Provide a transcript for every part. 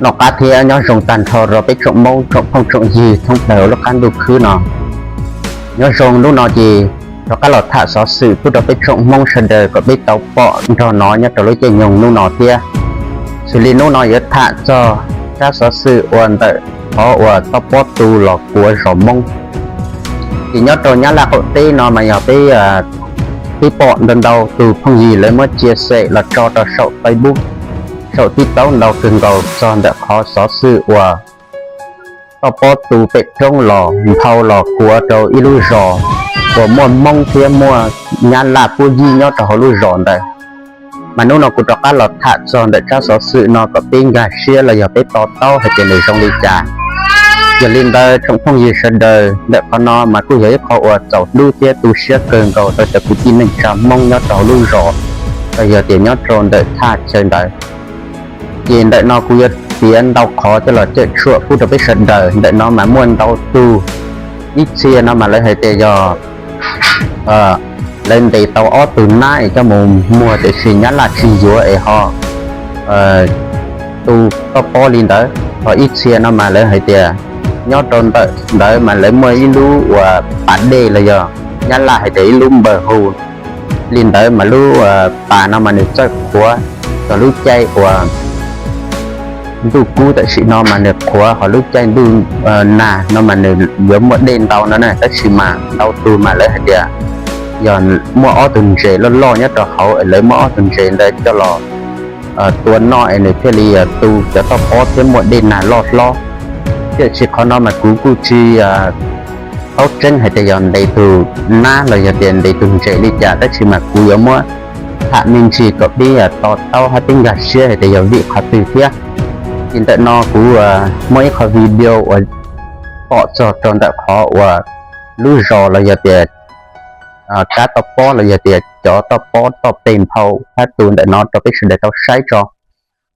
Noj qab thiab nyob zoo tag nrho rau peb tsoom Hmoob tsoom phooj tsoom ywg thoob plaws lub qab ntuj khwb no. Nyob zoo hnub no ces rov qab los tham xov xwm pub rau peb tsoom Hmoob sawv daws kom peb tau pom nrog no nyob rau lub caij nyoog hnub no thiab. Xws li hnub no yuav tham txog tsab xov xwm uas ntawm qhov uas toj pob tu los kuav zos Hmoob. Ces nyob rau Nyab Laj qaum teb no mas yog peb twb pom ntau ntau tus phooj ywg lawv muab tsia xem los tso rau saum Facebook, saum TikTok ntau kawg nkaus txog ntawm qhov xov xwm uas toj pob tu pem roob los nphau los kuav rau ib lub zos uas muaj Hmoob thiab muaj Nyab Laj puab yig nyob rau hauv lub zos ntawd. Mas hnub no kuv rov qab los tham txog ntawm tsab xov xwm no kom peb nkag siab los yog peb to taub hais tias nws zoo li cas. Yog li ntawd tsoom phooj ywg sawv daws, ntawm qhov no mas kuj yog ib qho uas txaus hlub thiab tu siab kawg nkaus rau cov kwv tij neej tsa Hmoob nyob rau hauv lub zos los yog tias nyob rau ntawm thaj chaw ntawd. Ces ntawm no kuv yuav piav ntau qhov coj los cawm tshuam pub rau peb sawv daws. Ntawm no mas muaj ntau tus, ib txhia no mas lawv hais tias yog lawv ntes tau ob tug nab es coj mus muag tiam sis Nyab Laj tsis yuav es ho tu toj pob li ntawd. Ho ib txhia no mas lawv hais tias nyob rau ntawm ntawd mas lawv muaj ib lub uas pas dej los yog Nyab Laj hais tias ib lub npawg hu li ntawd mas lub pas no mas nws txawj qhuav txog lub caij uas ntuj kub tam sim no mas nws qhuav, ho lub caij ntuj nag no mas nws yuav muaj dej ntau no na. Tab sis mas ntau tus mas lawv hais tias yog muaj ob tug ntses loj loj nyob rau hauv es lawv muab ob tug ntses ntawd coj los tua noj es nws thiaj li tu cov toj pob thiab muaj dej nag loj hlob. Tiam sis qhov no mas kuv kuj tsis paub tseeb hais tias yog ntes tus nab los yog tias ntes tus ntses li cas, tab sis mas kuv yuav muab tham me ntsis kom peb to taub hab peb nkag siab hais tias yog vim qhov twg thiab. Ces ntawm no kuv muaj ib qho video uas pom txog rau ntawm qhov uas lub zos los yog tias kab toj pob los yog tias cov toj pob toj peg nphau hab tu ntawm no rau peb sawv daws tau saib tso,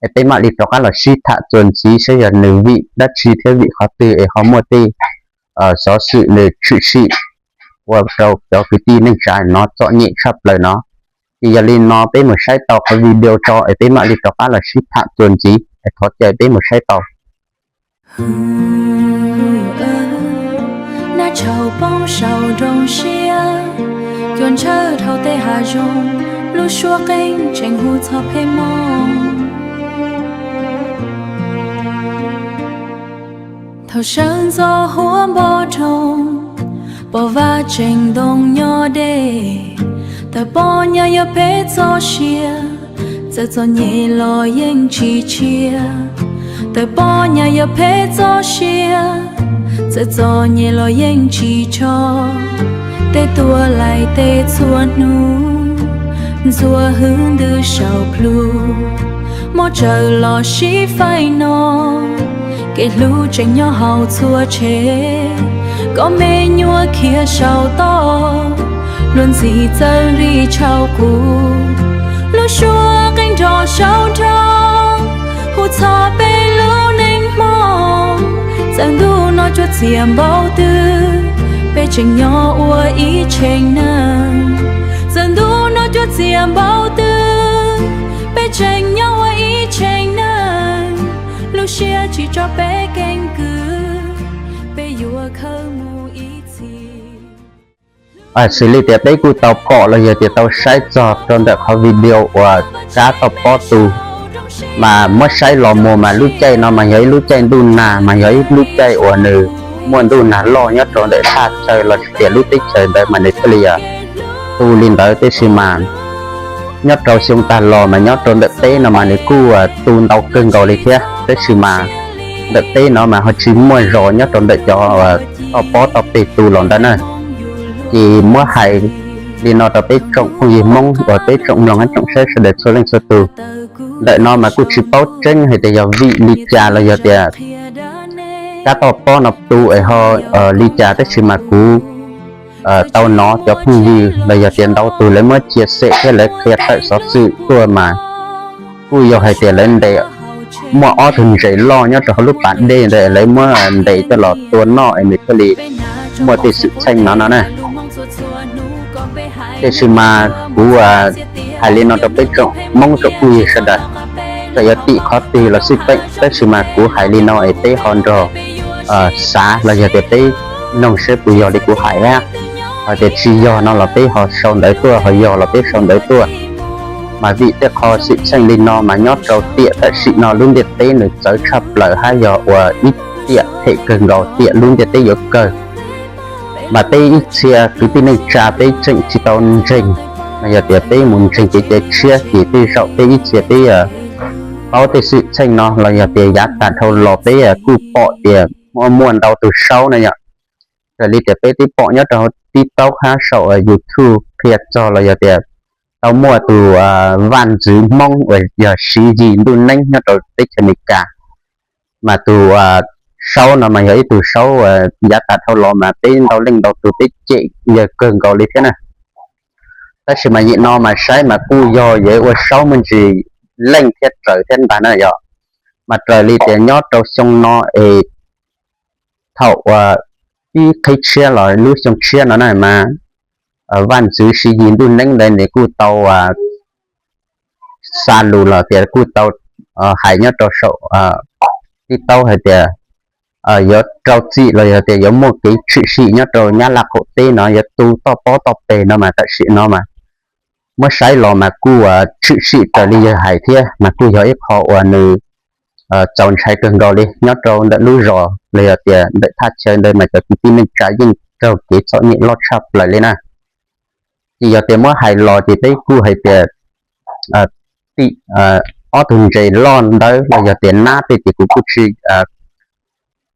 es peb mam li rov qab los sib tham txuas ntxiv saib yog nws vim dab tsi thiab vim qhov twg es ho muaj tej xov xwm nws tshwm sim ua rau cov kwv tij neej tsa no txom nyem tshaj plaws no. Ces yog li no peb mus saib tau qhov video tso es peb mam li rov qab los sib tham txuas ntxiv es thov caw peb mus saib tau. Nab tshau poob saum nroog siab, cua ntshaw dhau tej hav zoov, lub suab qeej tseem hu txog peb mob. Thaum sawv ntxov huab npo dhoo, pom vaj tseem ntoo nyob deb, tawm pob nyaj yog peb txoj sia, txawm txom nyem los yeej tsis tshiab. Tawm pob nyaj yog peb txoj sia, txawm txom nyem los yeej tsis tsho. Tej tuaj laim teb txhua hnub, ntxuav hwv ntws saum plhu, mob tsawv los sib faib no. Kev hlub tseem nyob hauv txhua tsheb, koj me nyuam khiav saum toj, luag ntxhi txawj nrig tshauv qus. Lub suab qeej nrog saum nrog, hu txog peb lub neej hmo. Txawm ntuj no cuag txias npaum twg, peb tseem nyob ua ib tshee neeg. Txawm ntuj no cuag txias npaum twg, peb tseem nyob ua ib tshee neeg. Lub siab tsis tso peb keeb kwm, peb yuav khawb mus ib txhis. Xws li tias peb kuj tau pom los yog tias tau saib txog rau ntawm qhov video uas kab toj pob tu, mas muab saib los mus mas lub caij no mas yog ib lub caij ntuj nag, mas yog ib lub caij uas nws muaj ntuj nag loj nyob rau ntawm thaj chaw los sis tias lub teb chaws ntawd mas nws thiaj li tu li ntawd. Tab sis mas nyob rau xyoo tag los mas nyob rau ntawm teb no mas nws kuj tu ntau kawg nkaus li thiab, tab sis mas ntawm teb no mas ho tsis muaj zos nyob rau ntawm cov toj pob toj peg tu los ntawd na. Ces muab hais li no rau peb tsoom phooj ywg Hmoob uas peb tsoom mloog hab tsoom saib sawv daws txhua leej txhua tus. Ntawm no mas kuj tsis paub tseeb hais tias yog vim li cas los yog tias kab toj pob no tu es ho li cas, tab sis mas kuv tau hnov cov phooj ywg los yog tias ntau tus lawv muab tsia xem thiab lawv qhia tawm xov xwm tuaj mas kuj yog hais tias lawv ntes muaj ob tug ntses loj nyob rau hauv lub pas dej ntawd, lawv muab ntes coj los tua noj es nws thiaj li muaj tej xwm txheej no no na. Tab sis mas kuv hais li no rau peb tsoom Hmoob tsoom phooj ywg sawv daws, txawm yuav tim qhov twg los xij peem, tab sis mas kuv hais li no es peb ho nrog xav los yog tias peb noog saib puas yog li kuv hais hab. Hos tias tsis yog no los peb ho sau ntawv tuaj, ho yog los peb sau ntawv tuaj. Mas vim tej qho xwm txheej li no mas nyob rau tiam tam sim no lub ntiaj teb nws txawv tshaj plaws hab yog ua ib tiam phem kawg nkaus, tiam lub ntiaj teb yuav kawg. Mas peb ib txhia kwv tij neej tsa peb tseem tsis tau ntseeg, mas yog tias peb mus ntseeg kev cai tshiab ces tej zaum peb ib txhia peb paub tej xwm txheej no los yog tias yav tag dhau los peb kuj pom tias muaj ntau tus saub na yom. Raws li tias peb twb pom nyob rau TikTok hab saum YouTube qhia txog los yog tias tau muaj tus vaj ntxwv Hmoob uas yog Siv Yis Ntuj Neeb nyob rau teb chaws Amelikas. Mas tus saub no mas yog ib tug saub yav tag dhau los mas peb ntau leej ntau tus peb cem yawg kawg nkaus li thiab na. Tab sis mas yim no mas saib mas kuj yog yog ua saub muaj ntsis leej thiab raws thiab ntag na yom. Mas raws li tias nyob rau xyoo no es thaum ib qhib tshiab los lub xyoo tshiab no na mas vaj ntxwv Siv Yis Ntuj Neeb ntawd nws kuj tau xa lus los tias kuj tau hais nyob rau saum TikTok hais tias yuav rau txim los yog tias yuav muaj kev tshwm sim nyob rau Nyab Laj qaum teb no yuav tu toj pob toj peg no mas tam sim no mas muab saib los mas kuj tshwm sim raws li yawg hais thiab mas kuj yog ib qho uas nws txaus ntshai kawg nkaus li nyob rau ntawm lub zos los yog tias ntawm thaj chaw ntawd mas cov kwv tij neej tsa yeej raug kev txom nyem loj tshaj plaws li na. Ces yog tias muab hais los ces peb kuj hais tias tim ob tug ntses loj ntawd los yog tias nab tej ces kuv kuj tsis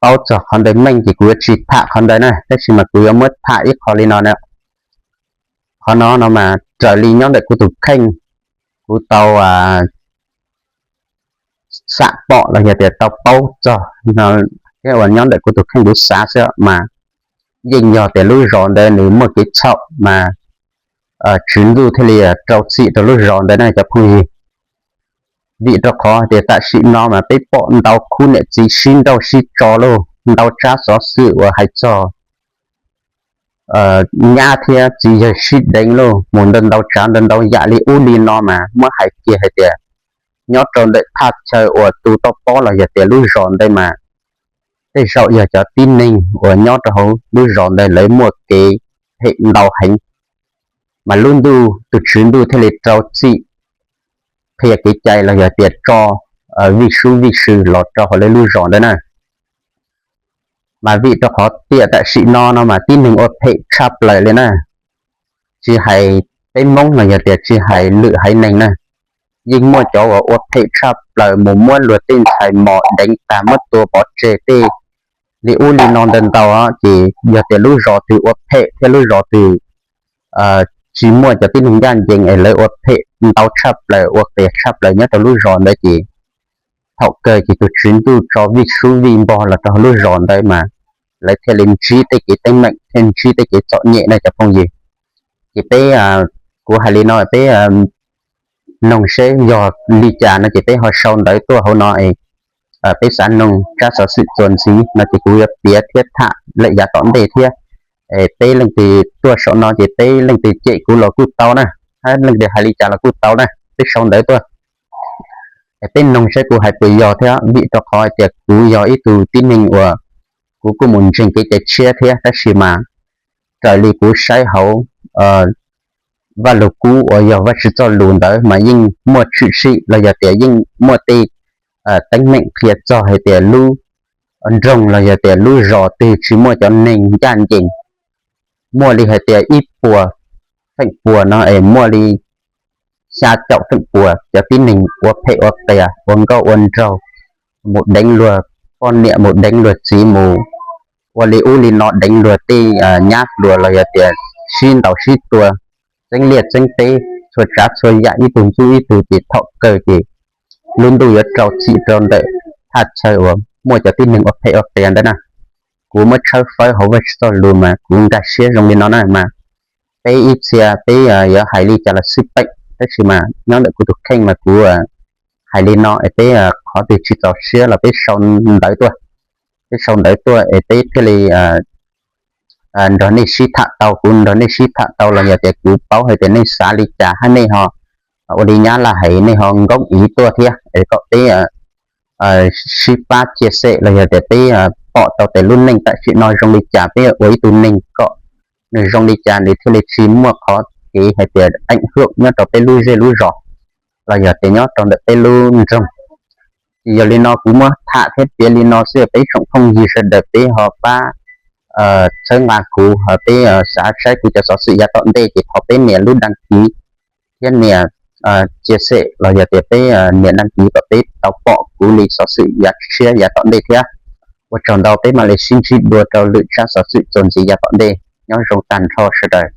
paub txog qhov ntawd meej ces kuv yuav tsis tham qhov ntawd na, tab sis mas kuv yuav muab tham ib qho li no. Qhov no no mas raws li nyob ntawm kuv tus kheej, kuv tau xam pom los yog tias tau paub txog no thiab uas nyob ntawm kuv tus kheej kuv xav xwb mas yeej yog tias lub zos ntawd nws muaj kev txhaum mas Tswv Ntuj thiaj li rau txim rau lub zos ntawd na cov phooj ywg. Vim rau qhov tias tam sim no mas peb pom ntau khub niam txiv sib nrauj sib tso lauj, ntau tsab xov xwm uas hais txog nyab thiab txiv yawg sib deev lauj, mus ntau ntau tsav ntau ntau yam li ub li no mas muab hais kiag hais tias nyob rau ntawm thaj chaw uas tu toj pob los yog tias lub zos ntawd mas tej zaum yog cov tib neeg uas nyob rau hauv lub zos ntawd lawv muaj kev phem ntau heev. Mas lub ntuj tus Tswv Ntuj thiaj li rau txim qhia kev cai los yog tias tso vij sub vij sw los rau hauv lawv lub zos ntawd na. Mas vim rau qhov tiam tam sim no no mas tib neeg ua phem tshaj plaws li na, tsis hais peb Hmoob los yog tias tsis hais lwm haiv neeg na, yeej muaj cov uas ua phem tshaj plaws mus muab luag tej ntxhais mos deev tag muab tua pov tseg tej li ub li no ntau ntau ces yog tias lub zos twg ua phem thiab lub zos twg tsis muaj cov tib neeg ncaj ncees es lawv ua phem ntau tshaj plaws ua qias tshaj plaws nyob rau lub zos ntawd ces thaum kawg ces tus Tswv Ntuj tso vij sub vij npog los rau lub zos ntawd mas lawv thiaj li ntsib tej kev teeb meem thiab ntsib tej kev txom nyem na cov phooj ywg. Ces peb, kuv hais li no peb noog seb yog li cas no ces peb ho sau ntawv tuaj hauv no, peb xav noog tsab xov xwm txuas ntxiv no ces kuv yuav piav thiab tham lawm yav tom ntej thiab. Peb leej twg tuaj saum no ces peb leej twg cem kuv los kuj tau na, hab leej twg hais li cas los kuj tau na, peb sau ntawv tuaj. Peb noog saib kuv hais puas yog thiab, vim rau qhov hais tias kuv yog ib tug tib neeg uas kuv kuj mus ntseeg kev cai tshiab thiab, tab sis mas raws li kuv saib hauv Vaj Lug Kub uas yog Vajtswv txoj lus ntawd mas yeej muaj tshwm sim los yog tias yeej muaj tej teeb meem qhia txog hais tias lub nroog los yog tias lub zos twg tsis muaj cov neeg ncaj ncees, muaj li hais tias ib puas feem pua no es muaj li xya caum feem pua cov tib neeg ua phem ua qias, ua nkauj ua nraug, mus deev luag poj niam, mus deev luag txiv, mus ua li ub li no, deev luag tej nyab hluas los yog tias sib ntaus sib tua, txeeb liaj txeeb teb, txhua tsav txhua yam ib tug ntxub ib tug ces thaum kawg ces lub ntuj yuav rau txim rau ntawm thaj chaw uas muaj cov tib neeg ua phem ua qias ntawd na. Kuv muab tshawb fawb hauv Vajtswv txoj lus mas kuv nkag siab zoo li no na mas peb ib txhia peb yuav hais li cas los xij peem, tab sis mas nyob ntawm kuv tus kheej mas kuv hais li no es peb qhov twg tsis txaus siab los peb sau ntawv tuaj, peb sau ntawv tuaj es peb thiaj li nrog nej sib tham tau, kuv nrog nej sib tham tau los yog tias kuv paub hais tias nej xav li cas hab nej ho ua li Nyab Laj hais, nej ho nkauj iv tuaj thiab es kom peb sib pab chia sẻ los yog tias peb pom tau tias lub neej tam sim no zoo li cas, peb ua ib tug neeg kom nws zoo li cas nws thiaj li tsis muaj qhov kev hais tias ảnh hưởng nyob rau peb lub zej lub zos los yog tias nyob rau ntawm peb lub nroog. Ces yog li no kuv muab tham thiab piav li no xwb, peb tsoom phooj ywg sawv daws peb ho pab txhawb nqa kuv, ho peb xav saib kuv cov xov xwm yav tom ntej ces thov peb nias lub đăng ký thiab nias chia sẻ los yog tias peb nias đăng ký kom peb tau pom kuv li xov xwm yav tshiab yav tom ntej thiab. Ua tsaug ntau, peb mam li sib ntsib dua rau lwm tsab xov xwm txuas ntxiv yav tom ntej. Nyob zoo tag nrho sawv daws.